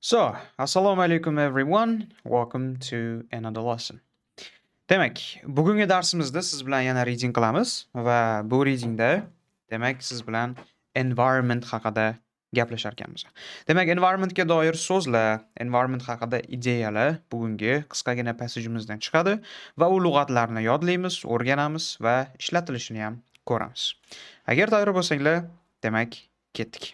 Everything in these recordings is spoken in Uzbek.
So, assalomu alaykum, everyone. Welcome to another lesson. Demak, bugungi darsimizda siz bilan yana reading qilamiz va bu readingda, demak, siz bilan environment haqida gaplashar ekanmiz. Demak, environmentga doir so'zlar, environment haqida ideyalar bugungi qisqagina passageimizdan chiqadi va u lug'atlarni yodlaymiz, o'rganamiz va ishlatilishini ham ko'ramiz. Agar tayyor bo'lsanglar, demak, ketdik.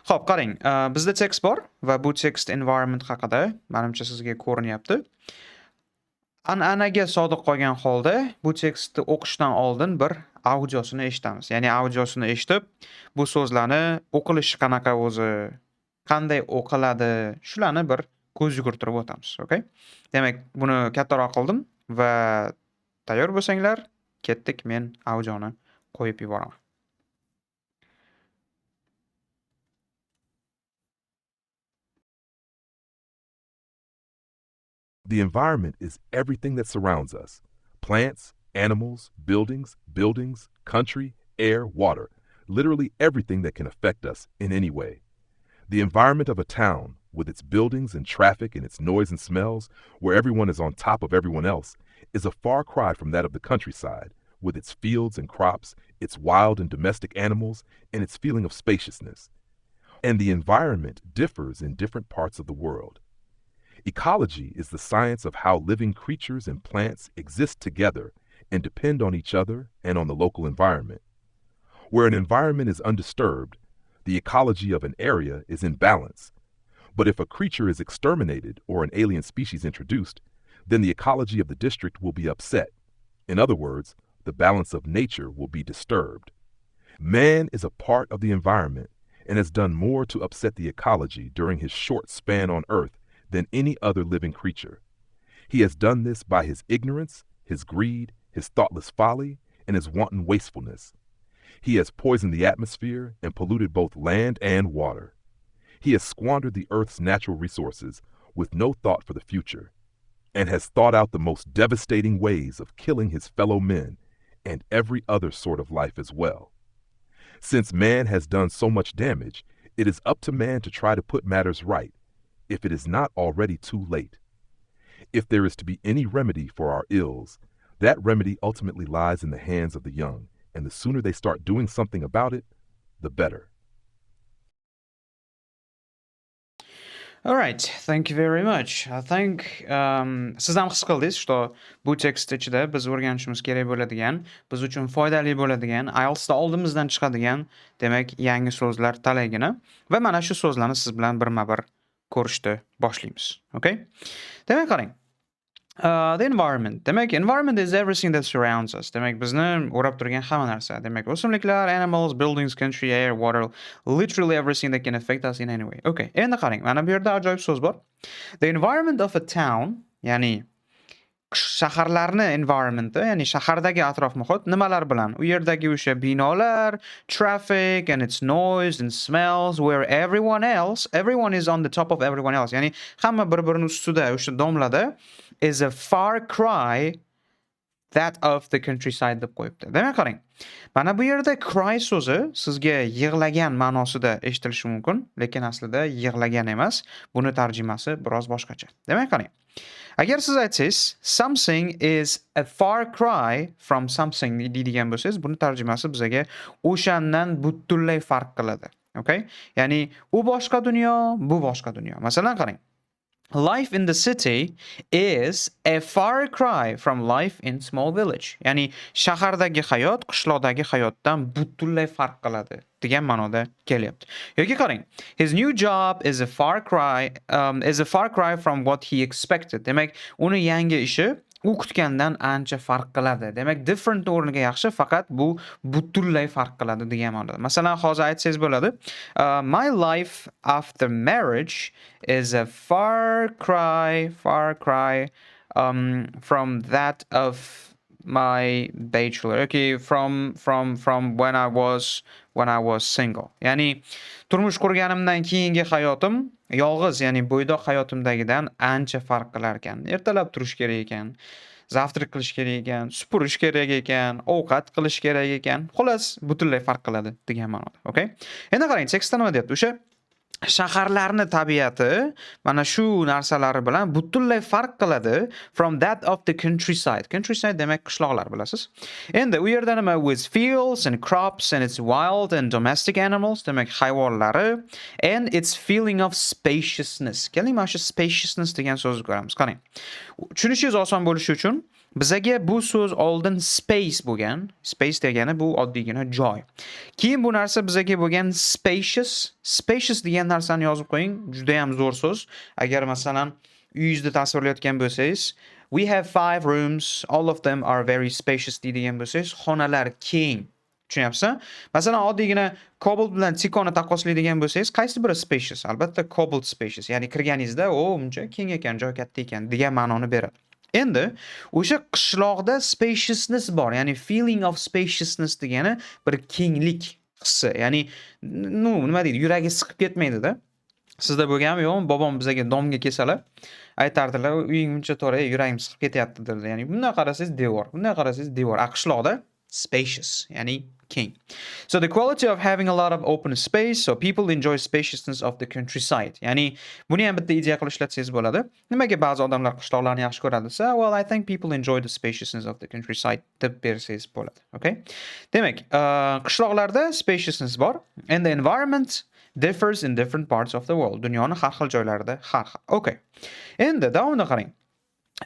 Xo'p, qarang, bizda tekst bor va bu tekst environment haqida, manimcha, sizga ko'rinyapti. An'anaga sodiq qolgan holda bu tekstni o'qishdan oldin bir audiosini eshitamiz. Ya'ni audiosini eshitib, bu so'zlarni o'qilishi qanaqa o'zi, qanday o'qiladi, shularni bir ko'z yugurtirib o'tamiz, okay? Demak, buni kattaroq qildim va tayyor bo'lsanglar, ketdik, men audioni qo'yib yuboraman. The environment is everything that surrounds us: plants, animals, buildings, country, air, water, literally everything that can affect us in any way. The environment of a town, with its buildings and traffic and its noise and smells, where everyone is on top of everyone else, is a far cry from that of the countryside, with its fields and crops, its wild and domestic animals, and its feeling of spaciousness. And the environment differs in different parts of the world. Ecology is the science of how living creatures and plants exist together and depend on each other and on the local environment. Where an environment is undisturbed, the ecology of an area is in balance. But if a creature is exterminated or an alien species introduced, then the ecology of the district will be upset. In other words, the balance of nature will be disturbed. Man is a part of the environment and has done more to upset the ecology during his short span on Earth than any other living creature. He has done this by his ignorance, his greed, his thoughtless folly, and his wanton wastefulness. He has poisoned the atmosphere and polluted both land and water. He has squandered the earth's natural resources with no thought for the future, and has thought out the most devastating ways of killing his fellow men and every other sort of life as well. Since man has done so much damage, it is up to man to try to put matters right, if it is not already too late. If there is to be any remedy for our ills, that remedy ultimately lies in the hands of the young, and the sooner they start doing something about it, the better. Alright, thank you very much. I think siz ham his qildingiz, что bu tekst ichida biz o'rganishimiz kerak bo'ladigan, biz uchun foydali bo'ladigan, IELTSda oldimizdan chiqadigan, demak, yangi so'zlar talaygina va mana shu so'zlarni siz bilan birma-bir ko'rishni boshlaymiz. Okay? Demak, qarang. The environment. Demak, environment is everything that surrounds us. Demak, bizni o'rab turgan hamma narsa. Demak, o'simliklar, animals, buildings, country, air, water, literally everything that can affect us in any way. Okay, endi qarang, mana bu yerda ajoyib so'z bor. The environment of a town, ya'ni shaharlarni environmenti, ya'ni shahardagi atrof-muhit nimalar bilan? U yerdagi o'sha binolar, traffic and its noise and smells, where everyone is on the top of everyone else. Ya'ni hamma bir-birini ustida, o'sha domlada, is a far cry that of the countryside deb qo'yibdi. Demak, qarang. Mana bu yerda cry so'zi sizga yig'lagan ma'nosida eshitilishi mumkin, lekin aslida yig'lagan emas. Buni tarjimasi biroz boshqacha. Demak, qarang. Agar siz aytsangiz "something is a far cry from something" deydigan bo'lsangiz, buni tarjimasi bizaga o'shandan butunlay farq qiladi. Okay? Ya'ni u boshqa dunyo, bu boshqa dunyo. Masalan, qarang. Life in the city is a far cry from life in small village. Ya'ni shahardagi hayot qishloqdagi hayotdan butunlay farq qiladi degan ma'noda kelyapti. Yoki qarang, his new job is a far cry from what he expected. Demak, uni yangi ishi u kutgandan ancha farq qiladi. Demak, different o'rniga yaxshi, faqat bu butunlay farq qiladi degan ma'noda. Masalan, hozir aytsangiz bo'ladi, my life after marriage is a far cry from that of my bachelor. Okay, from when I was single. Ya'ni turmush qurganimdan keyingi hayotim yolg'iz, ya'ni bo'ydoq hayotimdagidan ancha farq qilar ekan. Ertalab turish kerak ekan, завтрак qilish kerak ekan, supurish kerak ekan, ovqat qilish kerak ekan. Xullas, butunlay farq qiladi degan ma'noda. Okay? Endi qarang, tekstda nima deyapti? O'sha Shaharlarni tabiati mana shu narsalari bilan butunlay farq qiladi from that of the countryside. Countryside demak qishloqlar, bilasiz. Endi u yerda nima? With fields and crops and its wild and domestic animals, demak hayvonlari, and its feeling of spaciousness. Keling, mana shu spaciousness degan so'zni ko'ramiz. Qarang. Tushunishingiz oson bo'lishi uchun bizaga bu so'z oldin space bo'lgan. Space degani bu oddiygina joy. Keyin bu narsa bizaga bo'lgan spacious. Spacious degan narsani yozib qo'ying. Juda ham zo'r so'z. Agar, masalan, uyingizni tasvirlayotgan bo'lsangiz, "We have five rooms, all of them are very spacious" deydigan bo'lsangiz, xonalar keng. Tushunyapsizmi? Masalan, oddiygina Cobalt bilan Tikoni taqqoslaydigan bo'lsangiz, qaysi biri spacious? Albatta, Cobalt spacious. Ya'ni kirganingizda, "O, muncha keng ekan, joy katta ekan" degan ma'noni beradi. Endi o'sha qishloqda spaciousness bor, ya'ni feeling of spaciousness degani bir kenglik hissi. Ya'ni, ну, nima deydi, yuragi siqib ketmaydi-da. Sizda bo'lganmi, yo'qmi? Bobom bizaga дом ga kelsalar, aytardilar: "Uying muncha tor, ey, yuragim siqib ketyapti" derdi. Ya'ni bunday qarasangiz devor, bunday qarasangiz devor. A qishloqda spacious, ya'ni keng. So the quality of having a lot of open space, so people enjoy spaciousness of the countryside. Ya'ni buni ham bitta ideya qilib ishlatsangiz bo'ladi. Nimaga ba'zi odamlar qishloqlarni yaxshi ko'radi desa, "Well, I think people enjoy the spaciousness of the countryside" deb bersangiz bo'ladi. Okay? Demak, qishloqlarda spaciousness bor and the environment differs in different parts of the world. Dunyoni har xil joylarida har xil. Okay. Endi davomini qarang.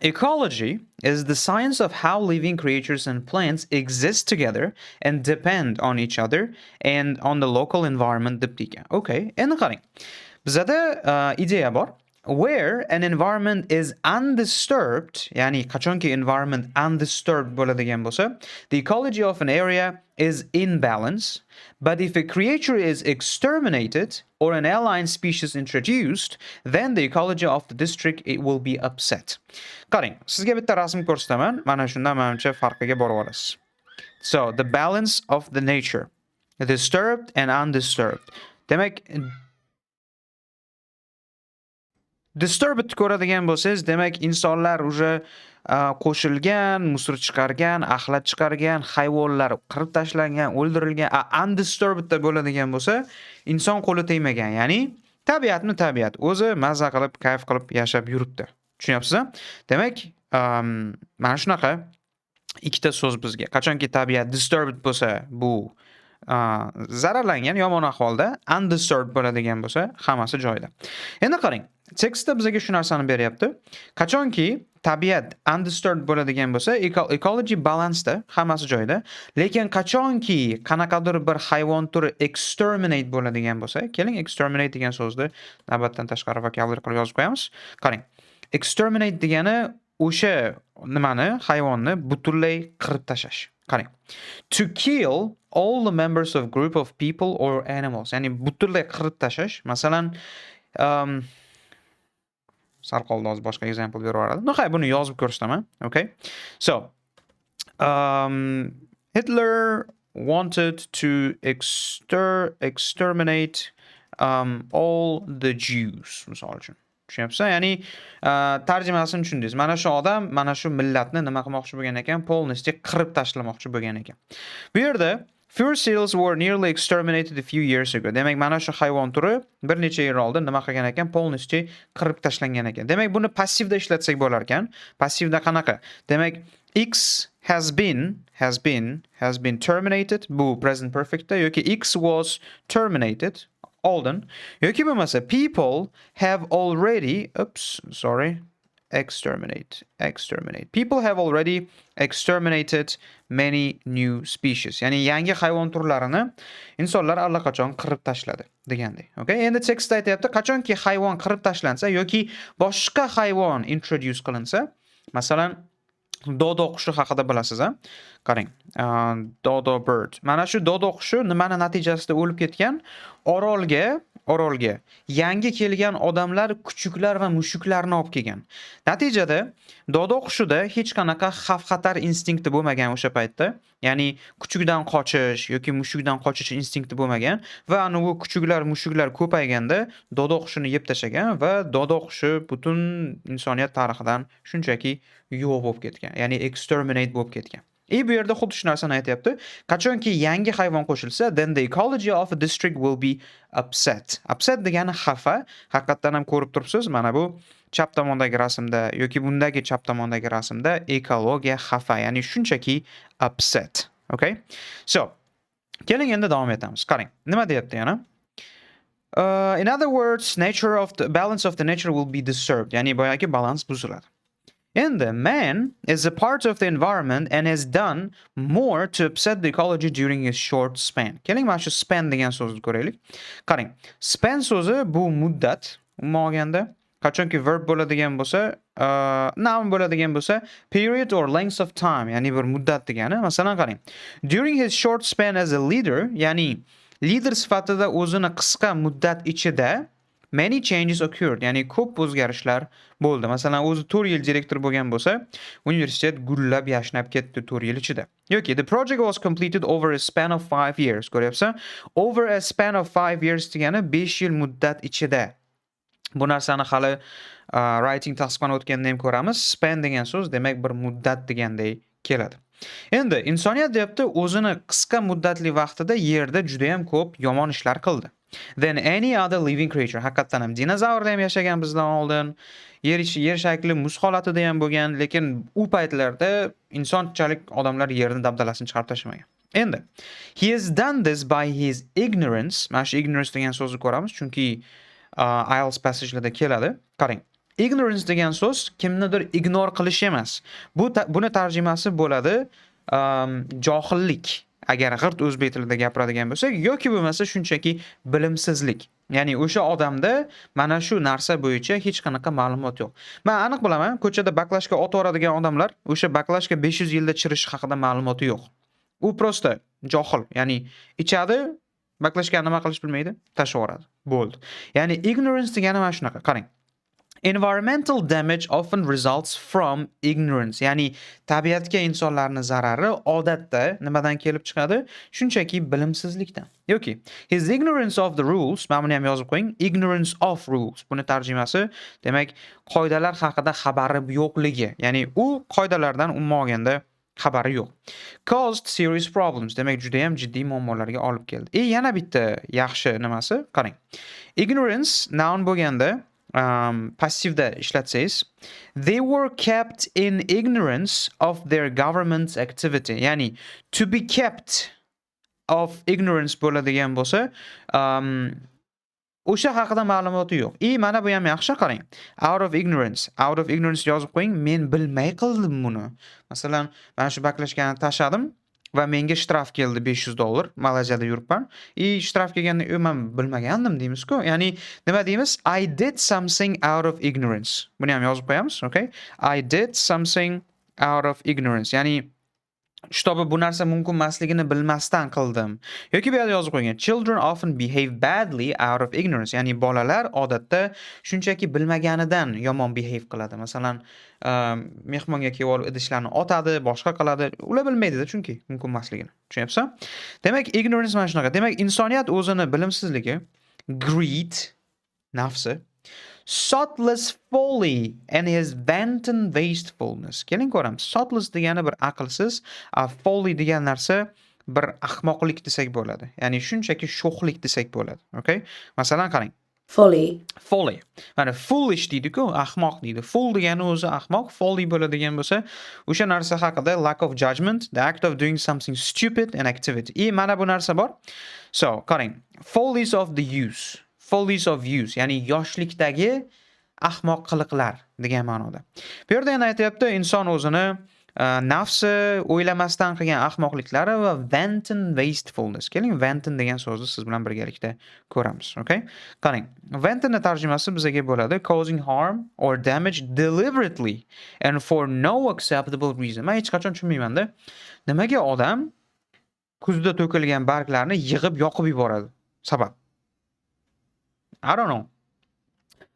Ecology is the science of how living creatures and plants exist together and depend on each other and on the local environment debdi ekan. Okay, endi qarang. Bizada ideya bor. Where an environment is undisturbed, ya'ni qachonki environment undisturbed bo'ladigan bo'lsa, the ecology of an area is in balance, but if a creature is exterminated or an alien species introduced, then the ecology of the district, it will be upset. Qarang, sizga bitta rasm ko'rsataman. Mana shundan manimcha farqiga borib olasiz. So, the balance of the nature, disturbed and undisturbed. Demak, disturbed ko'radigan bo'lsangiz, demak insonlar уже qo'shilgan, мусор chiqargan, axlat chiqargan, hayvonlar qirib tashlangan, o'ldirilgan. A undisturbedda bo'ladigan bo'lsa, inson qo'li tegmagan, ya'ni tabiatmi tabiat o'zi maza qilib, kayf qilib yashab yuribdi. Tushunyapsiz? Demak, mana shunaqa ikkita so'z bizga. Qachonki tabiat disturbed bo'lsa, bu zararlangan, yomon ahvolda, undisturbed bo'ladigan bo'lsa, hammasi joyida. Endi qarang, tekstda bizga shu narsani beryapti. Qachonki tabiat undisturbed bo'ladigan bo'lsa, ecology balansda, hammasi joyida. Lekin qachonki qanaqadir bir hayvon turi exterminate bo'ladigan bo'lsa, keling, exterminate degan so'zni navbatdan tashqari vocabulary qilib yozib qo'yamiz. Qarang. Exterminate degani o'sha nimani, hayvonni butunlay qirib tashlash. Qarang. To kill all the members of group of people or animals, ya'ni butunlay qirib tashlash. Masalan, sal qoldi, hozir boshqa example berib yuboradi. No, hay, buni yozib ko'rsataman. Okay. So, Hitler wanted to exterminate all the Jews, misol uchun. Tushunyapsiz? Ya'ni tarjimasini tushundingiz. Mana shu odam mana shu millatni nima qilmoqchi bo'lgan ekan? Полностью qirib tashlamoqchi bo'lgan ekan. Bu yerda fur seals were nearly exterminated a few years ago. Demak, mana shu hayvon turi bir necha yil oldin nima qilgan ekan? Полностью qirib tashlangan ekan. Demak, buni passivda ishlatsak bo'lar ekan. Passivda qanaqa? Demak, X has been terminated, bu present perfectda, yoki X was terminated oldin, yoki bo'lmasa people have already, oops, sorry, exterminate, exterminate, people have already exterminated many new species, ya'ni yangi hayvon turlarini insonlar allaqachon qirib tashladi degandek. Okay, endi tekstda aytyapti, qachonki hayvon qirib tashlansa yoki boshqa hayvon introduce qilinsa, masalan, dodo qushi haqida bilasiz a? Qarang, dodo bird. Mana shu dodo qushi nimani natijasida o'lib ketgan? Orolga yangi kelgan odamlar kuchuklar va mushuklarni olib kelgan. Natijada dodo qushida hech qanaqa xavf-xatar instinkti bo'lmagan o'sha paytda. Ya'ni kuchukdan qochish yoki mushukdan qochish instinkti bo'lmagan va anavi kuchuklar, mushuklar ko'payganda dodo qushini yeb tashlagan va dodo qushi butun insoniyat tarixidan shunchaki yo'q bo'lib ketgan. Ya'ni exterminate bo'lib ketgan. И bu yerda xuddi shu narsani aytyapti. Qachonki yangi hayvon qo'shilsa, then the ecology of a district will be upset. Upset degani xafa. Haqiqatdan ham ko'rib turibsiz, mana bu chap tomondagi rasmda yoki bundagi chap tomondagi rasmda ekologiya xafa, ya'ni shunchaki upset. Okay? So, keling, endi davom etamiz. Qarang, nima deyapti yana? In other words, nature of the balance of the nature will be disturbed. Ya'ni boyagi balans buziladi. Endi man is a part of the environment and has done more to upset the ecology during his short span. Keling, mana shu span degan so'zni ko'raylik. Qarang, span so'zi bu muddat, umuman olganda, qachonki verb bo'ladigan bo'lsa, noun bo'ladigan bo'lsa, period or length of time, ya'ni bir muddat degani. Masalan, qarang. During his short span as a leader, ya'ni lider sifatida o'zini qisqa muddat ichida, many changes occurred, ya'ni ko'p o'zgarishlar bo'ldi. Masalan, o'zi 4 yil direktor bo'lgan bo'lsa, universitet gullab yashnab ketdi 4 yil ichida. Yoki the project was completed over a span of 5 years. Ko'ryapsan? Over a span of 5 years degani 5 yil muddat ichida. Bu narsani hali writing task o'tganda ham ko'ramiz. Span degan so'z, demak, bir muddat deganday keladi. Endi insoniyat, deyapti, o'zini qisqa muddatli vaqtida yerda juda ham ko'p yomon ishlar qildi. Than any other living creature. Haqiqatdan ham dinozavrlar ham yashagan bizdan oldin. Yer shakli muz holatida ham bo'lgan, lekin u paytlarda insonchalik odamlar yerni dabdalasini chiqarib tashlamagan. Endi he has done this by his ignorance. Mana shu ignorance degan so'zni ko'ramiz, chunki IELTS passage'larda keladi. Qarang. Ignorance degan so'z kimnidir ignore qilish emas. Buni tarjimasi bo'ladi johillik. Agar g'irt o'zbek tilida gapiradigan bo'lsak yoki bo'lmasa shunchaki bilimsizlik. Ya'ni o'sha odamda mana shu narsa bo'yicha hech qanaqa ma'lumot yo'q. Men aniq bilaman, ko'chada баклажка otib yuboradigan odamlar o'sha баклажка 500 yilda chirishi haqida ma'lumoti yo'q. U просто johil, ya'ni ichadi, баклажка ni nima qilish bilmaydi, tashlab yuboradi. Bo'ldi. Ya'ni ignorance degani mana shunaqa. Qarang. Environmental damage often results from ignorance. Ya'ni tabiatga insonlarning zarari odatda nimadan kelib chiqadi? Shunchaki bilimsizlikdan. Yoki his ignorance of the rules, mana buni ham yozib qo'ying, ignorance of rules. Buni tarjimasi, demak, qoidalar haqida xabari yo'qligi. Ya'ni u qoidalardan umuman olganda xabari yo'q. Caused serious problems, demak, juda ham jiddiy muammolarga olib keldi. И yana bitta yaxshi nimasi, qarang. Ignorance noun bo'lganda, passivda ishlatsangiz, they were kept in ignorance of their government's activity. Ya'ni to be kept of ignorance bo'ladigan bo'lsa, o'sha haqida ma'lumoti yo'q. И mana bu ham yaxshi, qarang. Out of ignorance, out of ignorance yozib qo'ying. Men bilmay qildim buni. Masalan, mana shu баклажка ni tashladim va menga shtraf keldi 500 dollar. Malayziyada yuribman. И shtraf kelganda, "Men bilmagandim" deymiz-ku. Ya'ni nima deymiz? I did something out of ignorance. Buni ham yozib qo'yamiz, okay? I did something out of ignorance. Ya'ni чтобы bu narsa mumkin emasligini bilmasdan qildim. Yoki bu yerda yozib qo'ygan: Children often behave badly out of ignorance. Ya'ni bolalar odatda shunchaki bilmaganidan yomon behave qiladi. Masalan, mehmonga kelib olib idishlarni otadi, boshqa qiladi. Ular bilmaydi-da chunki mumkin emasligini. Tushunyapsan? Demak, ignorance mana shunaqa. Demak, insoniyat o'zini bilimsizligi, greed, nafsi, thoughtless folly and his wanton wastefulness. Keling, ko'ramiz. Thoughtless degani bir aqlsiz, a folly degan narsa bir ahmoqlik desak bo'ladi. Ya'ni shunchaki sho'xlik desak bo'ladi. Okay? Masalan, qarang. Folly. Folly. Mana foolish deydi-ku, ahmoq deydi. Fool degani o'zi ahmoq, folly bo'ladigan bo'lsa, o'sha narsa haqida lack of judgment, the act of doing something stupid and activity. И mana bu narsa bor. So, qarang. Follies of the youth. Follies of youth, ya'ni yoshlikdagi ahmoq qiliqlar degan ma'noda. Bu yerda yana aytyapti, inson o'zini nafsi o'ylamasdan qilgan ahmoqliklari va wanton wastefulness. Keling, wanton degan so'zni siz bilan birgalikda ko'ramiz, okay? Qarang, wantonni tarjimasi bizaga bo'ladi causing harm or damage deliberately and for no acceptable reason. Men hech qachon tushunmayman-da. Nimaga odam kuzda to'kilgan barglarni yig'ib yoqib yuboradi? Sabab. I don't know.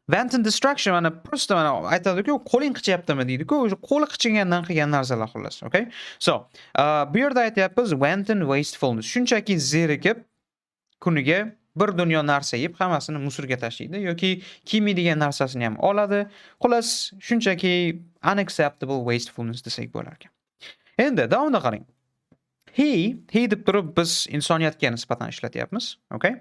Wanton destruction, mana просто mana aytadi-ku, qo'ling qichyaptimi deydi-ku, o'sha qo'li qichigandan qilgan narsalar xullas, okay? So, bu yerda aytyapmiz wanton wastefulness. Shunchaki zerikib kuniga bir dunyo narsa yeb, hammasini мусор ga tashlaydi yoki kiymaydigan narsasini ham oladi. Xullas, shunchaki unacceptable wastefulness desak bo'lar ekan. Endi davomida qarang. He, he deb turib biz insoniyatga nisbatan ishlatyapmiz. Okay?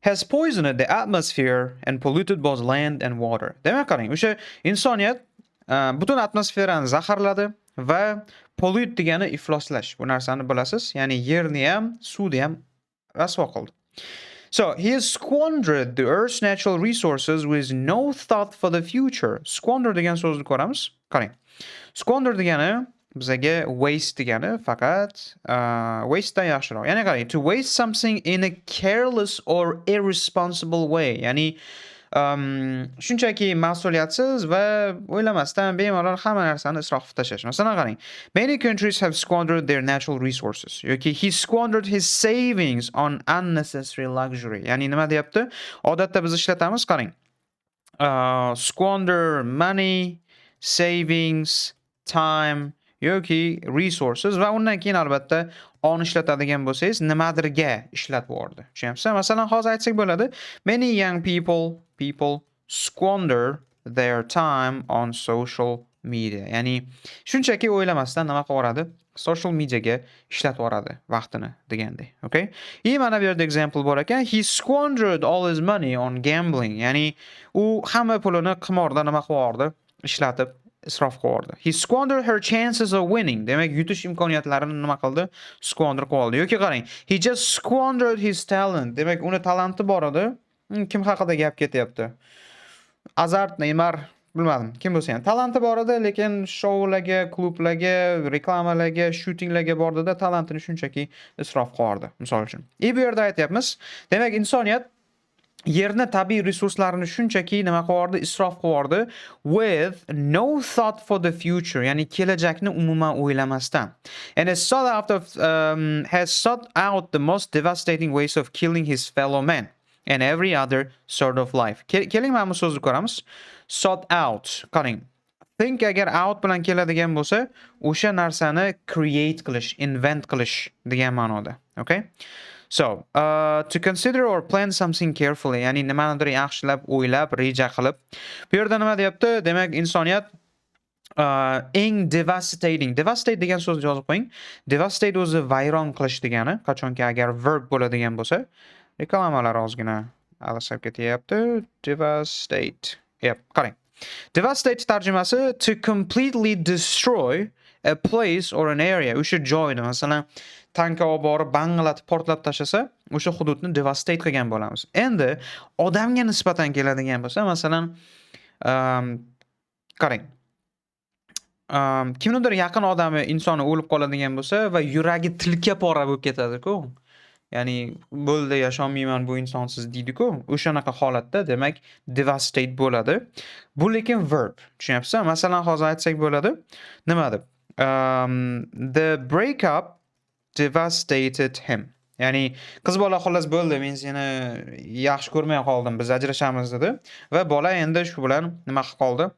Has poisoned the atmosphere and polluted both land and water. Demak, qarang, o'sha insoniyat butun atmosferani zaharladi va pollute degani ifloslash. Bu narsani bilasiz. Ya'ni yerni ham, suvni ham rasvo qildi. So he has squandered the earth's natural resources with no thought for the future. Squander degan so'zni ko'ramiz. Qarang. Squander degani bizaga waste degani, faqat wastedan yaxshiroq. Ya'ni qarang, to waste something in a careless or irresponsible way. Ya'ni shunchaki mas'uliyatsiz va o'ylamasdan bemalol hamma narsani isrof qilib tashlash. Masalan, qarang. Many countries have squandered their natural resources. Yoki he squandered his savings on unnecessary luxury. Ya'ni nima deyapti? Odatda biz ishlatamiz, qarang. Squander money, savings, time yoki resources va undan keyin albatta on ishlatadigan bo'lsangiz, nimadirga ishlatib yubordi. Tushunyapsizmi? Masalan, hozir aytsak bo'ladi. Many young people squander their time on social media. Ya'ni shunchaki o'ylamasdan nima qilib yuboradi? Social mediaga ishlatib yuboradi vaqtini degandek. Okay? И mana bu yerda example bor ekan. He squandered all his money on gambling. Ya'ni u hamma pulini qimorda nima qilib yubordi? Ishlatib isrof qilib yubordi. He squandered her chances of winning. Demak, yutish imkoniyatlarini nima qildi? Squander qilib oldi. Yoki qarang, he just squandered his talent. Demak, uni talanti bor edi. Kim haqida gap ketyapti? Azart, Neymar, bilmadim, kim bo'lsa ham. Talanti bor edi, lekin shoularga, klublarga, reklamalarga, shootinglarga bordida, talantini shunchaki isrof qilib yubordi, misol uchun. И bu yerda aytyapmiz, demak, insoniyat yerni tabiiy resurslarini shunchaki nima qilib yubordi? Isrof qilib yubordi with no thought for the future, ya'ni kelajakni umuman o'ylamasdan. And has sought out the most devastating ways of killing his fellow man and every other sort of life. Keling, mana bu so'zni ko'ramiz. Sought out. Qarang. Think agar out bilan keladigan bo'lsa, o'sha narsani create qilish, invent qilish degan ma'noda. Okay? So, to consider or plan something carefully, ya'ni nimanidir yaxshilab o'ylab, reja qilib. Bu yerda nima deyapti? Demak, insoniyat eng devastating, devastate degan so'zni yozib qo'ying. Devastate o'zi vayron qilish degani, qachonki agar verb bo'ladigan bo'lsa, reklamalar ozgina adashib ketyapti. Devastate. Yep, qarang. Devastate tarjimasi to completely destroy a place or an area. O'sha joyni, masalan, tanka olib borib bang'latib portlatib tashlasa, o'sha hududni devastate qilgan bo'lamiz. Endi odamga nisbatan keladigan bo'lsa, masalan, qarang. Kimnidir yaqin odami, insoni o'lib qoladigan bo'lsa va yuragi tilka pora bo'lib ketadi-ku. Ya'ni bo'ldi, yasholmayman bu insonsiz deydi-ku. O'shanaqa holatda, demak, devastate bo'ladi. Bu lekin verb. Tushunyapsizmi? Masalan, hozir aytsak bo'ladi. Nima deb? The breakup devastated him. Ya'ni qiz bola xullas bo'ldi, men seni yaxshi ko'rmay qoldim, biz ajrashamiz dedi va bola endi shu bilan nima qilib qoldi?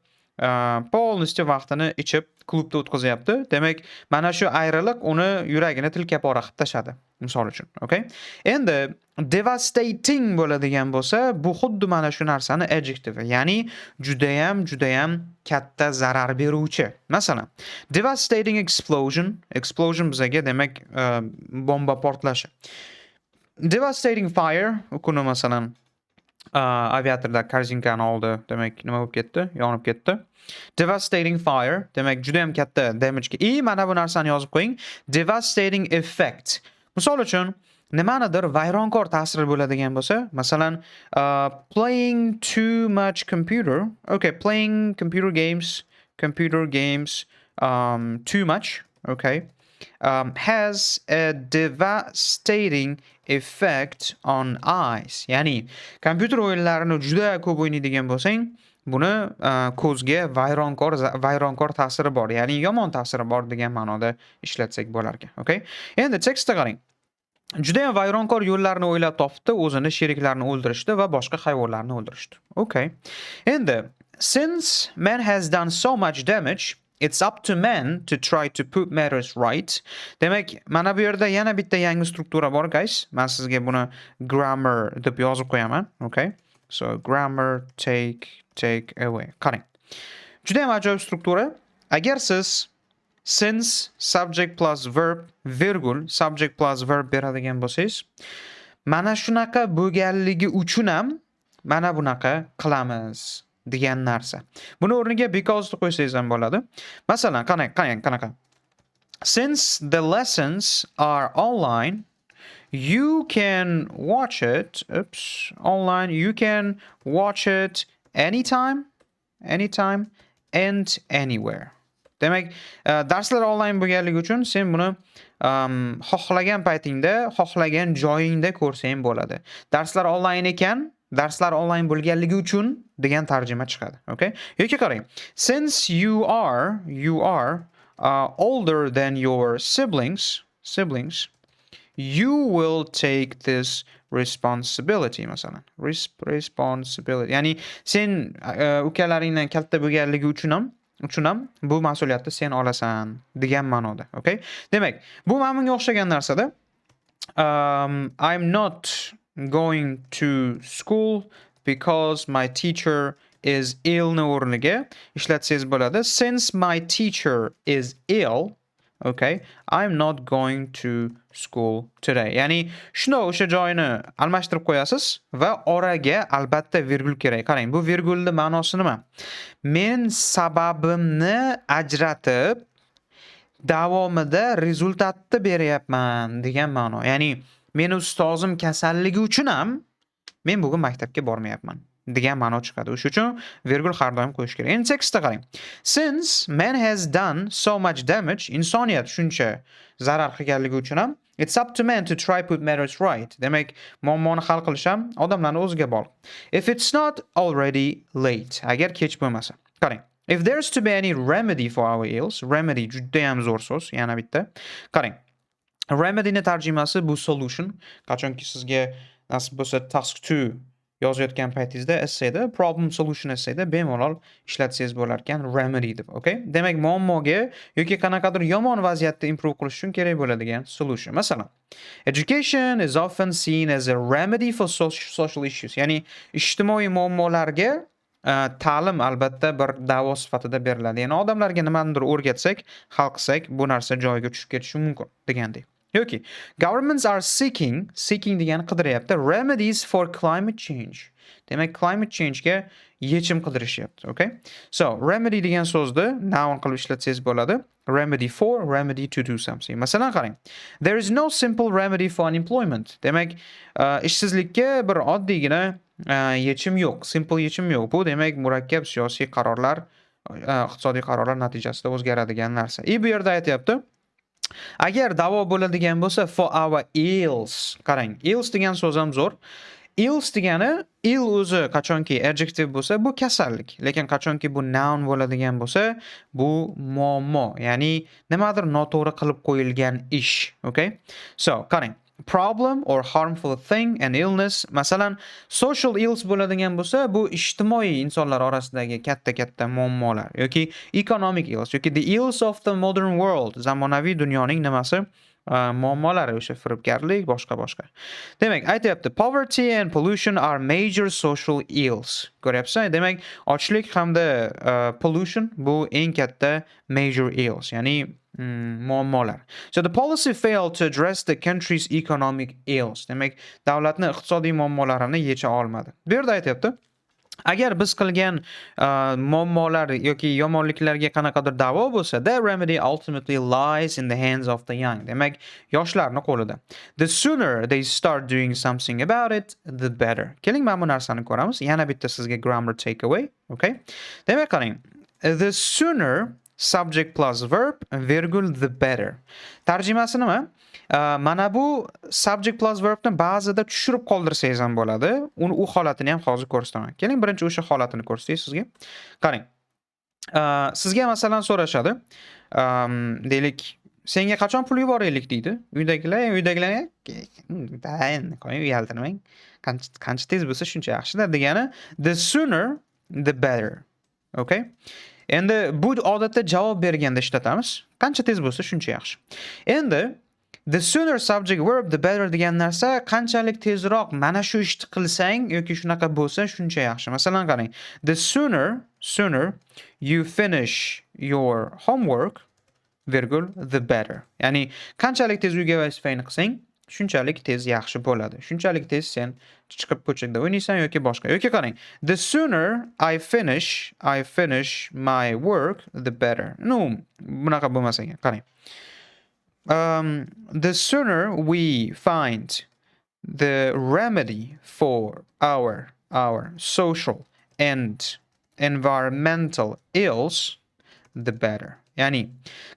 Полностью vaqtini ichib klubda o'tkazyapti. Demak, mana shu ayriliq uni yuragini tilka pora qilib tashladi, misol uchun. Okay? Endi devastating bo'ladigan bo'lsa, bu xuddi mana shu narsani adjective, ya'ni judayam, judayam katta zarar beruvchi. Masalan, devastating explosion, explosion bizaga, demak, bomba portlashi. Devastating fire, u kuni, masalan, aviatorda korzinkani oldi, demak, nima bo'lib ketdi? Yonib ketdi. Devastating fire, demak, judayam katta damage. И mana bu narsani yozib qo'ying. Devastating effect. Misol uchun, nimanidir vayronkor ta'siri bo'ladigan bo'lsa, masalan, playing too much computer, okay, playing computer games too much, okay, has a devastating effect on eyes. Ya'ni kompyuter o'yinlarini juda ko'p o'ynaydigan bo'lsang, buni ko'zga vayronkor ta'siri bor, ya'ni yomon ta'siri bor degan ma'noda ishlatsak bo'lar ekan. Okay? Endi tekstda qarang. Judayam vayronkor yo'llarni o'ylab topibdi, o'zini sheriklarini o'ldirishdi va boshqa hayvonlarni o'ldirishdi. Okay. Endi since man has done so much damage, it's up to man to try to put matters right. Demak, mana bu yerda yana bitta yangi struktura bor, guys. Men sizga buni grammar deb yozib qo'yaman. Okay. So grammar take away. Qarang. Juda ham ajoyib struktura. Agar siz Since subject plus verb, virgul, subject plus verb beradigan bo'lsangiz, mana shunaqa bo'lganligi uchun ham mana bunaqa qilamiz degan narsa. Buni o'rniga because ni qo'ysangiz ham bo'ladi. Masalan, qarang, qarang, qanaqa. Since the lessons are online, you can watch it. Oops, online. You can watch it anytime, anytime and anywhere. Demak, darslar onlayn bo'lganligi uchun sen buni xohlagan paytingda, xohlagan joyingda ko'rsang bo'ladi. Darslar onlayn ekan, darslar onlayn bo'lganligi uchun degan tarjima chiqadi. Okay? Yoki qarang. Since you are older than your siblings, you will take this responsibility, masalan. Responsibility. Ya'ni sen ukalaringdan katta bo'lganligi uchun ham bu mas'uliyatni sen olasan degan ma'noda. Okay? Demak, bu mana bunga o'xshagan narsada. I'm not going to school because my teacher is ill ni o'rniga ishlatsangiz bo'ladi. Since my teacher is ill, okay, I'm not going to school today. Ya'ni shunda o'sha joyini almashtirib qo'yasiz va oraga albatta virgul kerak. Qarang, bu virgulni ma'nosi nima? Men sababimni ajratib, davomida результат ni beryapman degan ma'no. Ya'ni meni ustozim kasalligi uchun ham men bugun maktabga bormayapman degan ma'no chiqadi. O'sha uchun virgul har doim qo'yish kerak. Endi tekstda qarang. Since man has done so much damage, insoniyat shuncha zarar qilganligi uchun ham, it's up to man to try put matters right. Demak, muammoni hal qilish ham odamlarning o'ziga bog'liq. If it's not already late, agar kech bo'lmasa. Qarang. If there's to be any remedy for our ills, remedy juda ham zo'r so'z, yana bitta. Qarang. Remedyni tarjimasi bu solution. Qachonki sizga nasib bo'lsa task 2 yozayotgan paytingizda essayda, problem solution essayda bemalol ishlatsangiz bo'lar ekan remedy deb, okay? Demak, muammoga yoki qanaqadir yomon vaziyatni improve qilish uchun kerak bo'ladigan solution. Masalan, education is often seen as a remedy for social issues. Ya'ni ijtimoiy muammolarga ta'lim albatta bir davo sifatida beriladi. Ya'ni odamlarga nimanidir o'rgatsak, hal qilsak, bu narsa joyiga tushib ketishi mumkin degandek. Yoki governments are seeking, seeking degani qidiryapti, remedies for climate change. Demak, climate change ga yechim qidirishyapti, okay? So, remedy degan so'zni noun qilib ishlatsangiz bo'ladi. Remedy for, remedy to do something. Masalan, qarang. There is no simple remedy for unemployment. Demak, ishsizlikka bir oddiygina yechim yo'q, simple yechim yo'q. Bu demak murakkab siyosiy qarorlar, iqtisodiy qarorlar natijasida o'zgaradigan narsa. И bu yerda aytyapti. Agar davo bo'ladigan bo'lsa for our ills. Qarang, ills degan so'z ham zo'r. Ills degani, ill o'zi qachonki adjective bo'lsa, bu kasallik. Lekin qachonki bu noun bo'ladigan bo'lsa, bu muammo, ya'ni nimadir noto'g'ri qilib qo'yilgan ish, okay? So, qarang. Problem or harmful thing and illness. Masalan, social ills bo'ladigan bo'lsa, bu ijtimoiy insonlar orasidagi katta-katta muammolar yoki economic ills yoki the ills of the modern world, zamonaviy dunyoning nimasi? Muammolari, o'sha firibgarlik, boshqa boshqa. Demak, aytyapti, poverty and pollution are major social ills. Ko'ryapsiz? Demak, ochlik hamda pollution bu eng katta major ills, ya'ni muammolar. So the policy failed to address the country's economic ills. Demak, davlatni iqtisodiy muammolarini yecha olmadi. Bu yerda aytyapti, agar biz qilgan muammolar yoki yomonliklarga qanaqadir davo bo'lsa, the remedy ultimately lies in the hands of the young. Demak, yoshlarni qo'lida. The sooner they start doing something about it, the better. Keling, mana bu narsani ko'ramiz. Yana bitta sizga grammar takeaway, okay? Demak, qarang. The sooner subject plus verb, virgul, the better. Tarjimasi nima? Mana bu subject plus verbni ba'zida tushirib qoldirsangiz ham bo'ladi. Uni u holatini ham hozir ko'rsataman. Keling, birinchi o'sha holatini ko'rsatay sizga. Qarang. Sizga masalan so'rashadi. Deylik, senga qachon pul yuboraylik deydi. Uydagilar endi qo'ying, uyaltirmang. Qancha qancha tez bo'lsa shuncha yaxshi-da degani the sooner the better. Okay? Endi bu odatda javob berganda ishlatamiz. Qancha tez bo'lsa shuncha yaxshi. Endi the sooner subject verb the better degan narsa qanchalik tezroq mana shu ishni qilsang yoki shunaqa bo'lsa shuncha yaxshi. Masalan, qarang. The sooner you finish your homework, Virgul, the better. Ya'ni qanchalik tez uyga vazifangni qilsang, shunchalik tez yaxshi bo'ladi. Shunchalik tez sen chiqib ko'chada o'ynaysan yoki boshqa. Yoki qarang, the sooner I finish my work, the better. Ну, bunaqa bo'lmas ekan. Qarang. The sooner we find the remedy for our social and environmental ills, the better. Ya'ni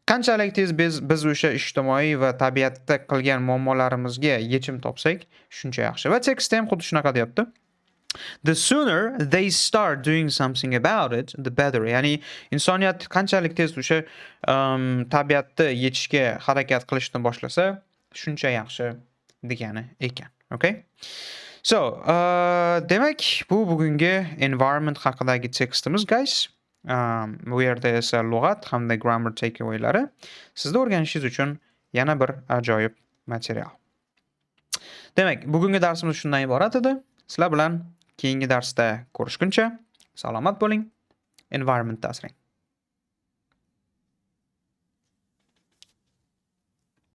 qanchalik tez biz o'sha ijtimoiy va tabiatda qilgan muammolarimizga yechim topsak, shuncha yaxshi. Va tekstda ham xuddi shunaqa deyapti. The sooner they start doing something about it, the better. Ya'ni insoniyat qanchalik tez o'sha tabiatni yechishga harakat qilishni boshlasa, shuncha yaxshi degani ekan. Okay? So, demak, bu bugungi environment haqidagi tekstimiz, guys. Bu yerda esa lug'at hamda grammar takeawaylari sizni o'rganishingiz uchun yana bir ajoyib material. Demak, bugungi darsimiz shundan iborat edi. Sizlar bilan keyingi darsda ko'rishguncha salomat bo'ling, environmentni asrang.